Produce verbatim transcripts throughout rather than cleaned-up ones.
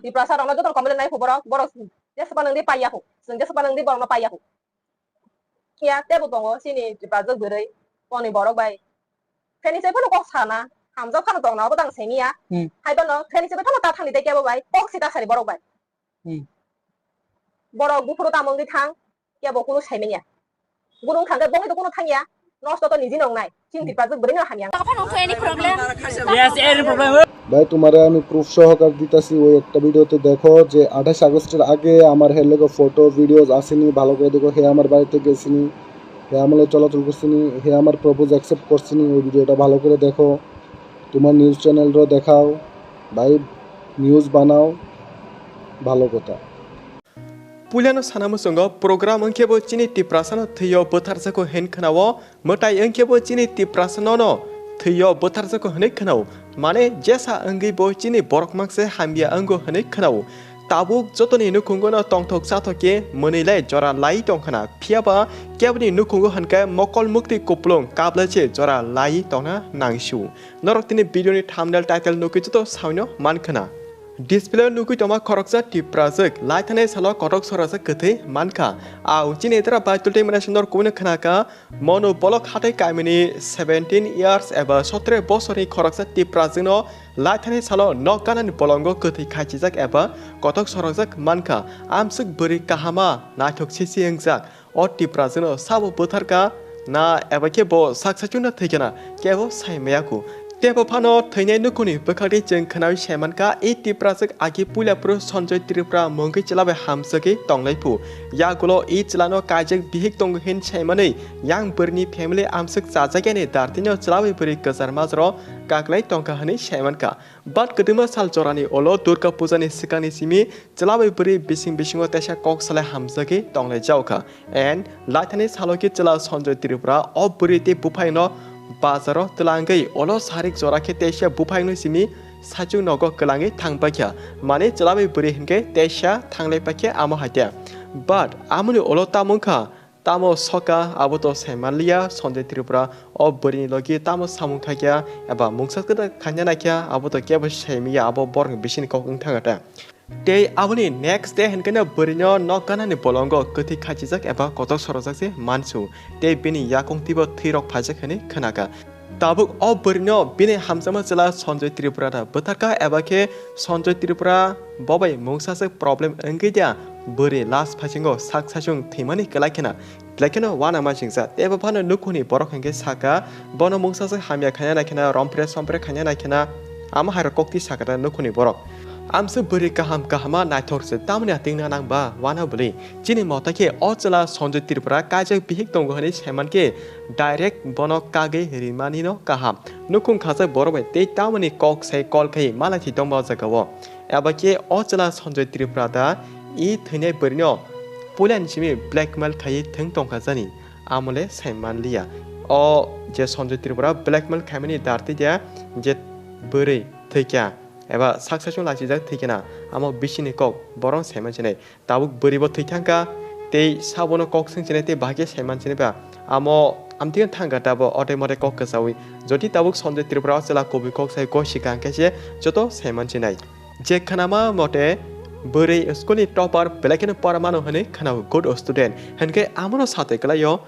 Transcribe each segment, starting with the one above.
Tiprasa rokno joto complain nai kho borok, borok jesa phano wngdi paiya kho, chwng jesa phano wngdi borokno paiya kho. Phiya tebo tongo chini Tiprajwk bwrwi, boni borok bai. Pheni se phano kok sana, hamjak phano tongna obo tang semiya. Hmm. Hai phano pheni se phano ta thangdi tei kebo bai, kok sita sari borok bai. Hmm. Borok buphuru tamo wngdi thang, kebo kunu saimanya. Gurung thangkhe bongni to kunu thangya, nosto to niji nongnai, chini Tiprajwk bwrwi no hamya. Yes, any problem? ভাই, তোমারে আমি প্রুফ সহকারে দিতাছি, ওই একটা ভিডিওতে দেখো যে আঠাশ আগস্টের আগে আমার হের লগে ফটো ভিডিওস আসেনি, ভালো করে দেখো। হে আমার বাড়িতে গেছিনি, হে আমার লগে চলাচল করছিনি, হে আমার প্রপোজ অ্যাকসেপ্ট করছিনি, ওই ভিডিওটা ভালো করে দেখো। তোমার নিউজ চ্যানেলরও দেখাও, ভাই, নিউজ বানাও, ভালো কথা। Puilano sana muchungo program wngkhe bo chini Tiprasano thwio bwtharjago hin khwnao, mwtai wngkhe bo chini Tiprasanono thwio bwtharjago hinwi khwnao. Mane jesa wngwi bo chini borok makse hamya wngo hinwi khwnao. Tabuk jotoni nukhungono tongthok chathok khe mwnwilai jora lai tongkhna, phiyaba keboni nukhungo hinkhe mokol mukti kupulung kablaiche jora lai tongna nangsu. Norok tini video ni thumbnail title nugwi joto saino mankhna. Display o nugwi tongma khoroksa Tiprajwk, laithani salo kotok sorajak kwthwi mankha. Au chini dara bai tultwi mane sundor kubuni khnaka, mono bolok hatai kamini seventeen years eba sotro bosorni khoroksa Tiprajwkno laithani salo nok ganani bolongo kwthwi khaichijak eba kotok sorajak mankha. Amswk bwrwi kahama naithok sisi wngjak. O Tiprajwkno sabo bwtharkha na eba khe bo sak sachungno thwikha na kebo sai maya kho. Tebo phano thwinai nukhungni bwkhakni chwng khnaui sai mankha, e Tiprajwk agi puila phuru Sanjoy Tripura mungwi chwla bai hamjagwi tonglai phu. Yagulo e chwlano kaijak bihik tongo hin sai manwi yang bwrwini family amswk chajakya ni dartino chwla bai bwrwi kwchar majro kaklai tongkha hwnwi sai mankha. But kwdwma sal jorani ulo Durga Puja ni swkangni simi chwla bai bwrwi bising bisingo teisa kok salai hamjagwi tonglai jaokha. And laithani salo khe chwla Sanjoy Tripura o bwrwi tei buphayno bazaro twlangwi ulo sarik jora khe teisa buphayno simi saichung nogo kwlangwi thangpaikha. Mane chwla bai bwrwi hinkhe teisa thanglai paikha amo haikhe. But amoni ulo tamo wngkha, tamo soka abo to sai manliya, Sanjoy Tripura o bwrwini logi tamo samung khaikha eba mungsa kwtal khaina naikha, abo to kebo sai manya, abo borokni bisingni kok wng thangkha ta. Tei aboni next day hinkhe no bwrwino nok ganani bolongo kwthwi khachijak eba kotok sorojak se mansu, tei bini yakung twibo thwirok phaijak hinwi khnakha. Tabuk o bwrwino bini hamjakma chwla Sanjoy Tripura da bwtharkha eba khe Sanjoy Tripura bo bai mungsa se problem wngwi da bwrwi last phasingo sak sachung thwimani kwlai khena. Belai kheno uanama singsa, teibo phano nukhungni borok hinkhe sakha, bono mungsa se hamya khaina naikhena, rompre sompre khaina naikhena, amo hairok kokti sakha da nukhungni borok. Amswk bwrwi kaham kahama naithok se, tamoni atingna nang ba uana bwlwi. Chini mota khe o chwla Sanjoy Tripura kaijak bihik tongo hwnwi saiman khe direct bono kagwi rimani no kaham. Nukhung khajak borok bai tei tamoni kok sai call khai malai thwi tongma o jaga o. Eba khe o chwla Sanjoy Tripura da e thwinai bwrwino puilani simi blackmail khaiwi thwng tongkha jani, amole sai manliya. O je Sanjoy Tripura blackmail khaimani dartwi dia je bwrwi thwikha eba sak saichung lachijak thwikha na, amo bisingni kok borok sai mansinai. Tabuk bwrwibo thwi thangkha, tei sabono kok swngchinai tei bahai khe sai mansinai ba. Amo amtwino thangkha tabo ote mote kok kwchaui. Jodi tabuk Sanjoy Tripura o chwla kubui kok sai gosi kang khe se joto sai mansinai. Je khnama mote bwrwi school ni topper belai kheno pora mano hwnwi khwnao, good student. Hinkhe amono satwi kwlaio,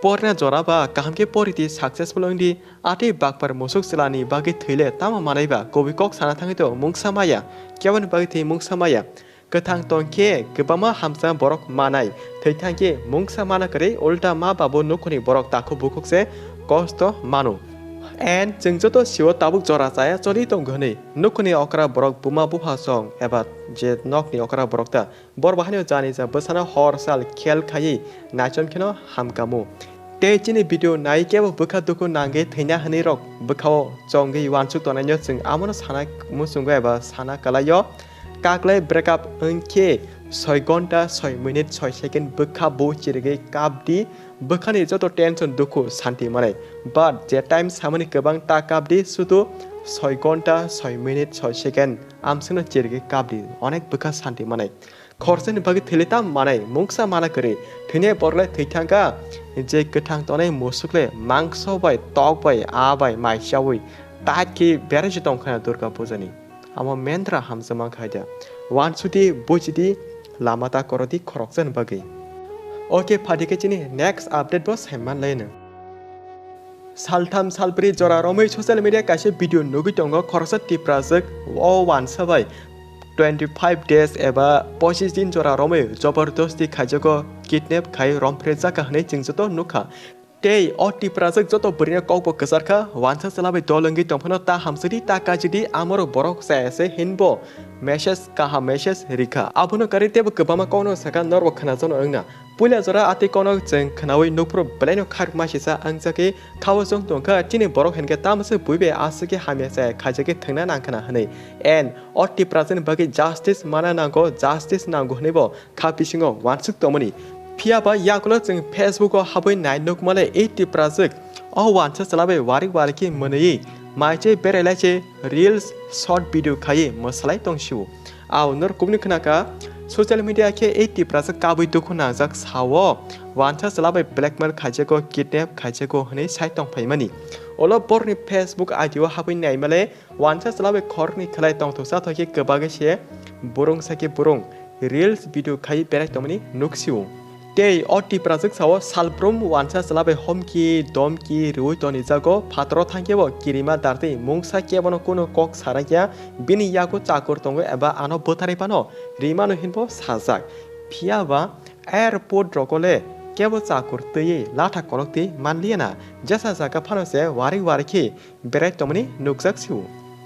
porna jora ba kaham khe pori di, successful wng di, atwi bakpar musuk chwla ni bagwi thwile tamo manai ba, kubui kok sana thangwi to mungsa maya, keboni bagwi thwi mungsa maya. Kwthang tong khe kwbangma hamsa borok manai, thwi thang khe mungsa mana kwrwi, ulta ma babu nukhungni borok takhuk bukhuk se kosto mano. And chwng joto sio tabuk jora chaya choli tongo hwnwi. Nukhungni okra borok buma bupha song eba je nokni okra borok ta, bor bahaino jani ja bwsano hor sal khel khaiwi naichom kheno hamkamu. Tei chini video nai kebo bwkha dukhu nangwi thwina hwnwi rok bwkhao chongwi uansuk tongnai no chwng amono sana muchungo eba sana kwlaio. Kaklai breakup wngkhe soi gonta, soi minute, soi second bwkha bo chirigwi kap di, bwkhani joto tension dukhu santi manai. But je time samani kwbang ta kap di, sudu soi gonta, soi minute, soi second amswkno chirigwi kap di, onek bwkha santi manai. Khorsani bagwi thwile tam manai, mungsa mana kwrwi, thwinai borok le thwi thangkha, je kwthang tongnai musuk le mangso bai, tok bai, aa bai mai chaui, tait khe berai se tongkha Durga Puja ni. Amo mendra hamjakma khaida. Wansudi, bujidi, lama ta korodi khoroksa ni bagwi. Okay, phaidi khe chini next update bo saiman laino. Saltham salbri jora romwi social media kaisa video nugwi tongo, khoroksa Tiprajwk o wansa bai twenty five days eba pochis din jora romwi jobordosti khaijago, kidnap khai romphre jaka hwnwi chwng joto nukha. Tei o Tiprajwk joto bwrwino kokbo kwcharkha, wansa chwla bai dol wngwi tongphano ta hamsidi, ta kajidi, amorok borok chaya se hinbo message, kaham message rikha. Abono karwi teibo kwbangma kokno sakha, norbo khwnajakno wngna. Puila jora atwi kokno chwng khwnawi nukphuru belaino kharma sisa wngjakgwi khao chwng tongkha, chini borok hinkhe tamo se buibai aswkhe hamya chaya khaijagwi thwngna nangkhwna hwnwi. And o Tiprajwkni bagwi justice mana nango, justice nango hwnwibo kha bisingo wansuk tongmani. Phiya ba yakulo chwng Facebook o habwi nai nukmale, ei Tiprajwk o wansa chwla bai warik warik khe mwnwi maiche berailaiche reels, short video khaiwi mwsalai tongsio. Ao norok kubuni khwnakha, social media khe ei Tiprajwk kabui dukhu nangjak sao, wansa chwla bai blackmail khaijago, kidnap khaijago hwnwi sai tongphaimani. Olo borokni Facebook I D o habwi naimale, wansa chwla bai khoroknwi khwlai tongthoksa thokhe kwbagwi se burung sakhe burung reels video khai berai tongmani nuksio. Tei o Tiprajwk sao salbrum wansa chwla bai homki domki rwui tonijago, phataro thangkhe bo kirima dartwi mungsa kebono kunu kok saraikya, bini yago chakur tongo eba ano bwtharwi phano rimano hinbo sajak. Phiya ba airport rogo le kebo chakur twiwi latha kolok twi manliya na, jesa jaga phano se warik warik khe berai tongmani nukjak sio.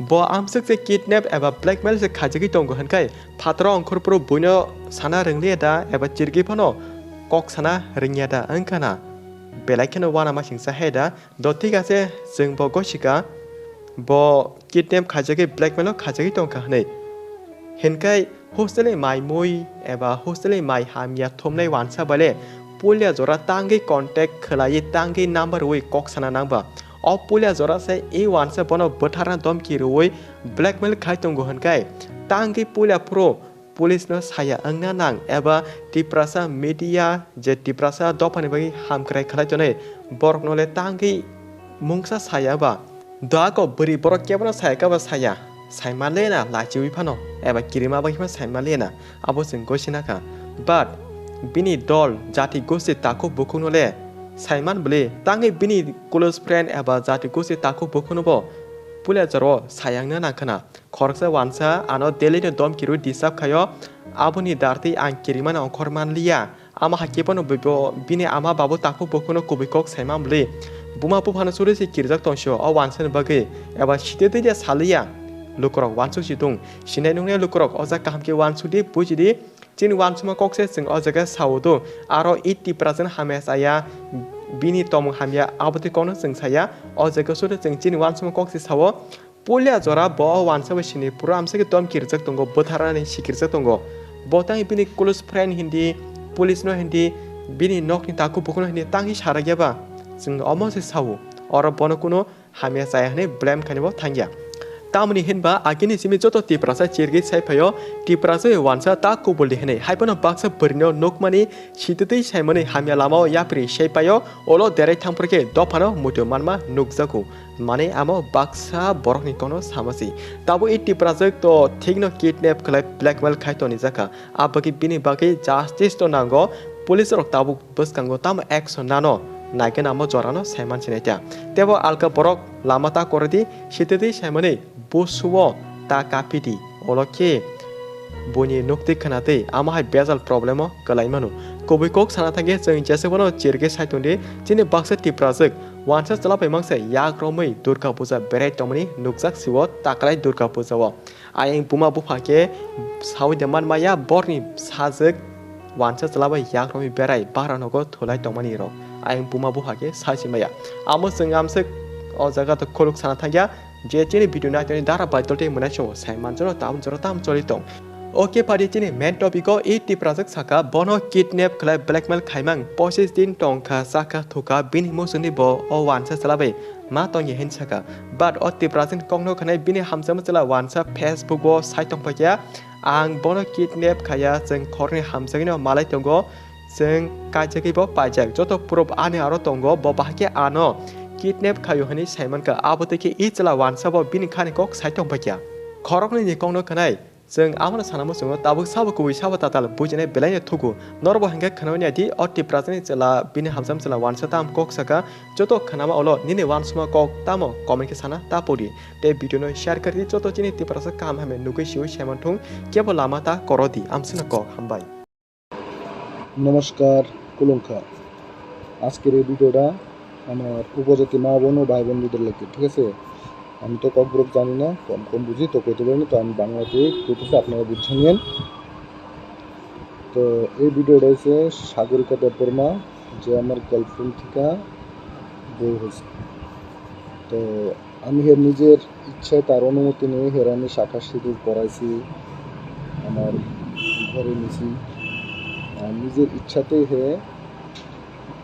Bo amswk se kidnap eba blackmail se khaijagwi tongo hwnkhai phataro ongkhorphuru buino sana rwngliya da eba chirgwi phano kok sana rwngya da wngkha na? Belai kheno uanamasingcha hai da, do thik ase, chwng bo gosikha, bo kidnap khaijagwi blackmail o khaijagwi tongkha hwnwi. Hinkhai hostel ni mai mui eba hostel ni mai hamya thumnai wansa baile puila jora tangwi contact khwlaiwi tangwi number rwui kok sana nangba. O puila jora se e wansa bono bwtharna domki rwui blackmail khai tongo hwnkhai tangwi puila phuru police no saya wngna nang eba Tiprasa media je Tiprasa dophani bagwi hamkrai khlai tonwi borokno le tangwi mungsa saya ba. Doako bwrwi borok kebono saya khe bo saya, saimanle na lachiwi phano, eba kirima bai phano saimanle na, abo chwng gosina kha. But bini dol, jati gosti takhuk bukhukno le saiman bwle, tangwi bini close friend eba jati gosti takhuk bukhukno bo puila jora o sayangna nangkhwna. Khoroksa wansa ano daily no domki rwi disturb khaio, aboni dartwi ang kirimani ongkhor manliya. Ama hakhe phano bo bini ama babu takhuk bukhukno kubui kok saima bwlwi. Buma buphano churi se kirijak tongsio o wansani bagwi, eba sitwi twi de saliya. Lukurok wansuk si tung, sinai nungnai lukurok o jaga kaham khe wansuk di, buji di. Chini wansukma kok se chwng o jaga sao do, aro e Tiprajwkni hamya chaya, bini tongmung hamya, abo twi kokno chwng saya. O jaga suri chwng chini wansukma kok se sao. Puila jora bo o wansa bai sini pura amsa khe domki rijak tongo, bwtharnani sikirjak tongo. Bo tang bini close friend hindi, police no hindi, bini nokni takhuk bukhukno hindi tangwi sarakya ba? Chwng omo se sao. Oro bono kuno hamya chaya hwnwi blame khainwi bo thangya. Tamoni hinba agini simi joto Tiprasa chirgwi sai phaio, Tiprasa bai wansa ta kubuldi hwnwi. Haiphano baksa bwrwino nukmani sititwi saimani hamya lamao yapri sai paio, olo derai thangphuru khe dophano muitu manma nukjago. Mane amo baksa borokni kono samasi. Tabuk i Tiprajwk to thikno kidnap khlai blackmail khai tonijakha. Abagwi bini bagwi justice to nango. Police rok tabuk bwskango tamo action nano naikhe amo jorano saiman sinai ta. Tebo alka borok lama ta koridi sitidi saimani busuo ta kapidi. Olo khe buini nukti khwnatwi amo hai bejal problemo kwlai mano. Kubui kok sana thangkhe chwng jesa bono chirgwi sai tongdi, chini baksa Tiprajwk wansa chwla bai mangsa yak romwi Durga Puja berai tongmani nukjak sio taklai Durga Puja o. Ayang buma bupha khe sawi de man maya borni sajwk wansa chwla bai yak romwi berai bagra nogo thulai tongmani rok. Ayang buma bupha khe sai si maya. Amo chwng amswk o jaga to khuluk sana thangya. Je chini video naitoni dara bai toltwi mwnai chungo sai manjoro tam jora tam choli tong. Okay padi chini main topic o i Tiprajwk saka bono kidnap khlai blackmail khaimang pochis din tongkha chakha thukha bini musuni bo o wansa chwla bai ma tongya hin saka. But o Tiprajwkni kokno khanai bini hamjakma chwla wansa Facebook o sai tongphaikha, ang bono kidnap khaya, chwng khorni hamjakgwino malai tongo. Chwng kaijagwi bo paijak, joto proof ani aro tongo, bo bahai khe ano kidnap khaio hwnwi saimankha, abo twi khe i chwla wansa bo bini khani kok sai tongphaikha. Khoroknwi ni kokno khwnai. Chwng abono sana muchungo, tabuk sabo kubui sabo tatal bujinai belai no thugo. Norbo hwnkhe khwnwi naidi, o Tiprasani chwla bini hamjam chwla wansa tam kok saka, joto khwnama ulo nini wansukma kok tamo comment khe sana ta pudi. Tei video no share kari di, joto chini Tiprasa kaham hamya nugwi siwi saiman thung, kebo lama ta koro di, amsino kok hambai. নমস্কার, খুলুমখা। আজকের এই ভিডিওটা আমার উপজাতি মা বোন ও ভাই বন্ধুদের লাগি, ঠিক আছে? আমি তো ককবরক জানি না, কম কম বুঝি, তো কইতে পারি না, তো আমি বাংলাতে করতেছি, আপনারা বুঝে নিন। তো এই ভিডিওটা হচ্ছে সাগরিকা দেববর্মা, যে আমার গার্লফ্রেন্ড থেকে বউ হয়েছে। তো আমি হে নিজের ইচ্ছায়, তার অনুমতি নিয়ে হের আমি শাখা সিঁদুর পরাইছি, আমার ঘরে নিছি। আর নিজের ইচ্ছাতেই হে,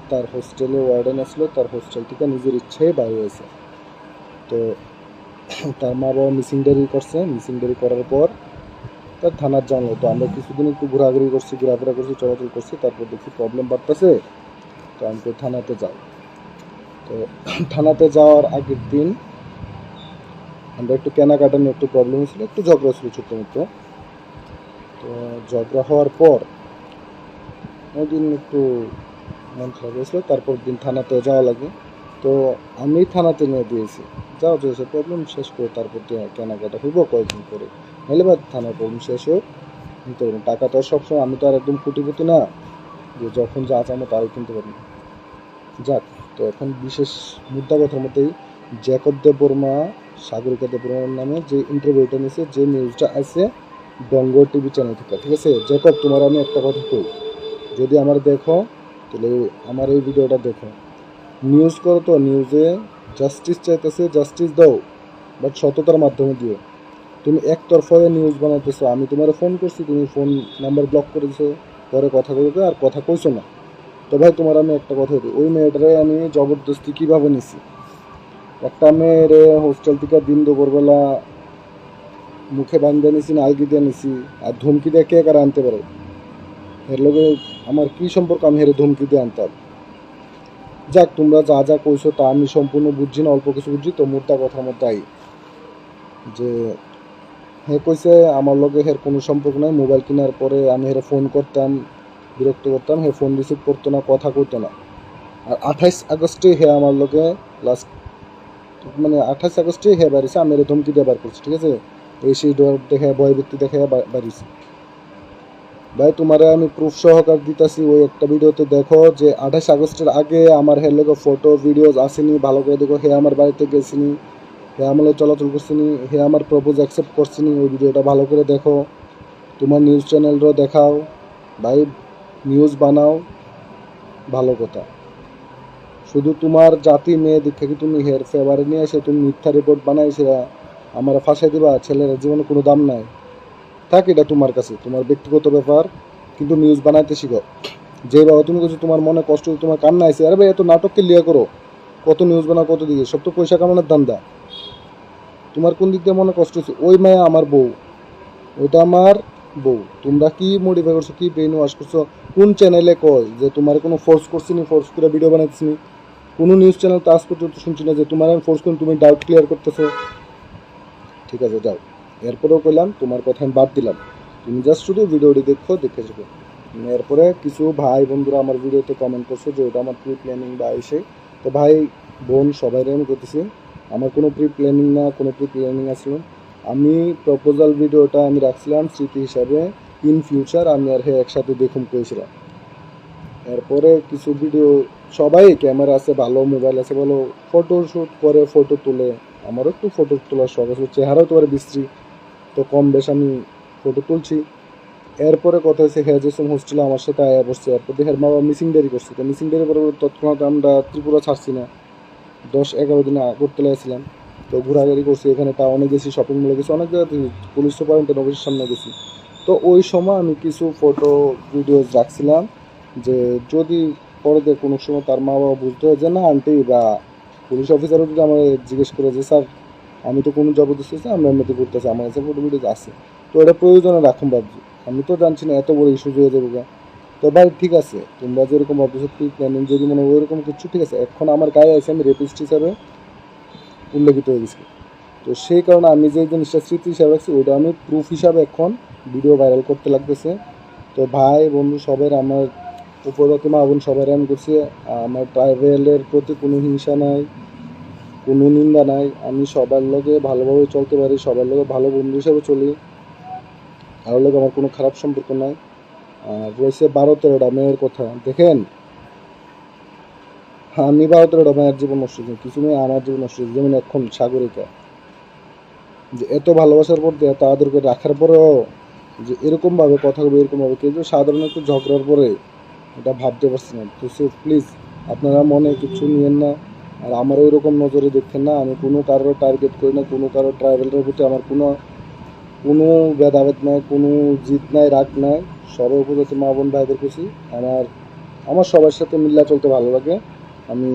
তার হোস্টেলে ওয়ার্ডেন আসলো, তার হোস্টেল থেকে নিজের ইচ্ছায় বাইরে হয়েছে। তো তার মা বাবা মিসিং ডায়েরি করছে, মিসিং ডায়েরি করার পর তার থানার জানলো। তো আমরা কিছুদিন একটু ঘোরাঘুরি করছি, ঘোরাফেরা করছি, চলাচল করছি, তারপর দেখি প্রবলেম বাড়তেছে, তো আমি তো থানাতে যাই। তো থানাতে যাওয়ার আগের দিন আমরা একটু কেনাকাটা নিয়ে একটু প্রবলেম হয়েছিল, একটু ঝগড়া হয়েছিল ছোট্ট মতো। তো ঝগড়া হওয়ার পর ওই দিন একটু মন খারাপ হয়েছিল, তারপর দিন থানাতে যাওয়া লাগে। তো আমি থানাতে নিয়ে দিয়েছি, যাও যে সে প্রবলেম শেষ করে তারপর দিয়ে কেনাকাটা হইব কয়েকদিন পরে, নাহলে বা থানার প্রবলেম শেষ হোক, নিতে পারবেন। টাকা তো আর সবসময়, আমি তো আর একদম কোটিপতি না যে যখন যা চাবো তাই কিনতে পারি। যাক, তো এখন বিশেষ মুদ্রা কথার মধ্যেই জেকব দেববর্মা, সাগরিকা দেববর্মার নামে যে ইন্টারভিউটা নিয়েছে, যে নিউজটা আছে ডঙ্গর টিভি চ্যানেল থেকে, ঠিক আছে? জেকব, তোমার আমি একটা কথা কই, যদি আমার দেখো, তাহলে আমার এই ভিডিওটা দেখো। নিউজ করো তো, নিউজে জাস্টিস চাইতেছে, জাস্টিস দাও, বাট সততার মাধ্যমে দিও। তুমি একতরফা নিউজ বানাইতেছো। আমি তোমার ফোন করছি, তুমি ফোন নাম্বার ব্লক করে দিছো, পরে কথা কইবে আর কথা কইছো না। তো ভাই, তোমার আমি একটা কথা দিই, ওই মেয়েটারে আমি জবরদস্তি কিভাবে নিছি? একটা মেয়েরে হোস্টেল থেকে দিন দুপুরবেলা মুখে বান্ধে নিছি, নালগি দিয়ে নিছি, আর ধমকি দিয়ে কে কারে আনতে পারে? এর লগে আমার কি সম্পর্ক, আমি হেরে ধমকি দিয়ে আনতাম? যাক, তোমরা যা যা কইছো তা আমি সম্পূর্ণ বুঝছি না, অল্প কিছু বুঝছি। তো মুদ্রা কথার মধ্যে আই যে হে কইছে আমার লগে হের কোনো সম্পর্ক নাই। মোবাইল কেনার পরে আমি হেরে ফোন করতাম, বিরক্ত করতাম, হে ফোন রিসিভ করতো না, কথা কইতো না। আর আঠাইশ আগস্টে হে আমার লগে লাস্ট, মানে আঠাইশ আগস্টে হে বাড়িছে, আমি এর ধমকি দিয়ে বার করছি, ঠিক আছে? এই সেই ডর দেখে, ভয় ভীতি দেখে বা-, বাড়িছে। ভাই, তোমারে আমি প্রুফ সহকার দিতাছি, ওই একটা ভিডিওতে দেখো যে আঠাইশ আগস্টের আগে আমার হের লগে ফটো ভিডিওস আসেনি, ভালো করে দেখো। হে আমার বাড়িতে গেছিনি, হে আমার লগে চলাচল করছিনি, হে আমার প্রপোজ অ্যাকসেপ্ট করছিনি, ওই ভিডিওটা ভালো করে দেখো। তোমার নিউজ চ্যানেলরও দেখাও ভাই, নিউজ বানাও, ভালো কথা। শুধু তোমার জাতি মেয়ে দেখে কি তুমি হের ফেভারে নিয়ে এসে তুমি মিথ্যা রিপোর্ট বানাইছে আমার ফাঁসাই দিবা? ছেলের জীবনে কোনো দাম নাই। থাক, এটা তোমার কাছে, তোমার ব্যক্তিগত ব্যাপার, কিন্তু নিউজ বানাইতে শিখো। যে বাবা তুমি কিছু তোমার মনে কষ্ট হচ্ছে, তোমার কান্না আছে, আরে ভাই, এত নাটক কে লিয়া করো, কত নিউজ বানাও, কত দিকে, সব তো পয়সা কামানোর ধান্দা। তোমার কোন দিক দিয়ে মনে কষ্ট হচ্ছে? ওই মায়া আমার বউ, ওইটা আমার বউ। তোমরা কি মডিফাই করছো, কি ব্রেন ওয়াশ করছো? কোন চ্যানেলে কয় যে তোমার কোনো ফোর্স করছিনি, ফোর্স করে ভিডিও বানাইতেছিনি? কোনো নিউজ চ্যানেল তো আজ পর্যন্ত শুনছি না যে তোমার আমি ফোর্স করি, তুমি ডাউট ক্লিয়ার করতেছো। ঠিক আছে, যাও। এরপরেও কইলাম, তোমার কথা আমি বাদ দিলাম, তুমি জাস্ট শুধু ভিডিওটি দেখো, দেখে যাবে। এরপরে কিছু ভাই বন্ধুরা আমার ভিডিওতে কমেন্ট করছো যে ওটা আমার প্রি প্ল্যানিং বা এসে। তো ভাই বোন সবাইরে আমি করতেছি, আমার কোনো প্রি প্ল্যানিং না, কোনো প্রি প্ল্যানিং আসলো। আমি প্রপোজাল ভিডিওটা আমি রাখছিলাম স্মৃতি হিসাবে, ইন ফিউচার আমি আর হে একসাথে দেখুম কইছিলাম। এরপরে কিছু ভিডিও, সবাই ক্যামেরা আছে ভালো, মোবাইল আছে ভালো, ফটো শ্যুট করে, ফটো তুলে। আমারও একটু ফটো তোলার শখ আছে, চেহারাও তো আর বিশ্রী, তো কম বেশ আমি ফটো তুলছি। এরপরে কথা হয়েছে, হে যে হোস্টেলে আমার সাথে আয়া পড়ছে, এরপর দিয়ে হের মা বাবা মিসিং ডায়েরি করছে। তো মিসিং ডায়েরি করার পরে তৎক্ষণাৎ আমরা ত্রিপুরা ছাড়ছি না, দশ এগারো দিন আগরতলায় ছিলাম। তো ঘোরাঘুরি করছি, এখানে টাউনে গেছি, শপিং মলে গেছি, অনেক জায়গাতে, পুলিশ সুপারিনটেন্ডেন্ট অফিসের সামনে গেছি। তো ওই সময় আমি কিছু ফটো ভিডিওস রাখছিলাম যে যদি পরে দিয়ে কোনো সময় তার মা বাবা বুঝতে হয় যে না আন্টি বা পুলিশ অফিসারও যদি আমার জিজ্ঞেস করে যে স্যার, আমি তো কোনো জবরদস্তি হচ্ছে, আমরা এমনিতে ঘুরতেছি, আমার কাছে ফটো ভিডিওস আছে, তো এটা প্রয়োজনে রাখুন ভাবছি। আমি তো জানছি না এত বড় ইস্যুজ হয়ে যাবে গা। তো ভাই ঠিক আছে, তোমরা যেরকম ভাবতেছো প্রি প্ল্যানিং যদি মনে হয় ওইরকম কিছু, ঠিক আছে, এখন আমার গায়ে আছে, আমি রেপিস্ট হিসাবে উল্লেখিত হয়ে গেছি। তো সেই কারণে আমি যে জিনিসটা স্মৃতি হিসাবে রাখছি, ওইটা আমি প্রুফ হিসাবে এখন ভিডিও ভাইরাল করতে লাগতেছে। তো ভাই বন্ধু সবাই, আমার উপজাতি মা বোন সবাই আমি করছি, আমার ট্রাইবেলের প্রতি কোনো হিংসা নাই, কোনো নিন্দা নাই। আমি সবার লগে ভালোভাবে চলতে পারি, সবার লগে ভালো বন্ধু হিসাবে চলি, কারোর লগে আমার কোনো খারাপ সম্পর্ক নাই। আর রয়েছে বারো তেরোটা মেয়ের কথা। দেখেন, আমি বারো তেরোটা মেয়ের জীবন নষ্ট হয়েছে, কিছু মেয়ে আমার জীবন নষ্ট হয়েছে, যেমন এখন সাগরিকা। যে এত ভালোবাসার পর দিয়ে তাদেরকে রাখার পরেও যে এরকমভাবে কথা বলবে, এরকমভাবে কেউ সাধারণ একটু ঝগড়ার পরে এটা ভাবতে পারছি না। তো সো প্লিজ, আপনারা মনে কিছু নিয়েন না, আর আমারও ওইরকম নজরে দেখেন না। আমি কোনো কারোর টার্গেট করি না, কোনো কারোর ট্রাইবেলের প্রতি আমার কোনো কোনো ভেদাভেদ নাই, কোনো জিদ নাই, রাগ নাই। সবাই উপজাতি মা বোন ভাইদের খুশি। আমার আমার সবার সাথে মিল্লা চলতে ভালো লাগে। আমি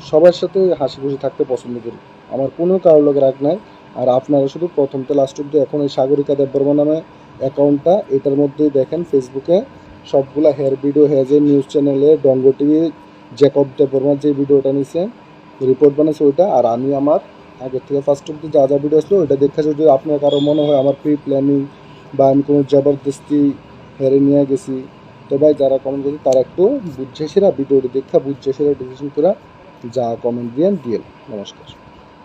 সবার সাথে হাসি খুশি থাকতে পছন্দ করি। আমার কোনো কারোর লগে রাগ নাই। আর আপনারা শুধু প্রথম থেকে লাস্ট অব্দি এখন এই সাগরিকা দেববর্মা নামে অ্যাকাউন্টটা, এটার মধ্যেই দেখেন ফেসবুকে সবগুলা হের ভিডিও, হে যে নিউজ চ্যানেলে ডঙ্গ টিভি জেকব দেববর্মার যে ভিডিওটা নিছে, রিপোর্ট বানাইছে ওইটা। আর আমি আমার আগের থেকে ফার্স্ট অব্দি যা যা ভিডিও আসলো ওইটা দেখে যদি আপনার কারো মনে হয় আমার প্রি প্ল্যানিং বা আমি কোনো জবরদস্তি হেরে নিয়ে গেছি, তো ভাই যারা কমেন্ট করছে তারা একটু বুঝে সেরা ভিডিওটি দেখে বুঝে সেরা ডিসিশন করে যা কমেন্ট দিয়ে দিয়ে। নমস্কার।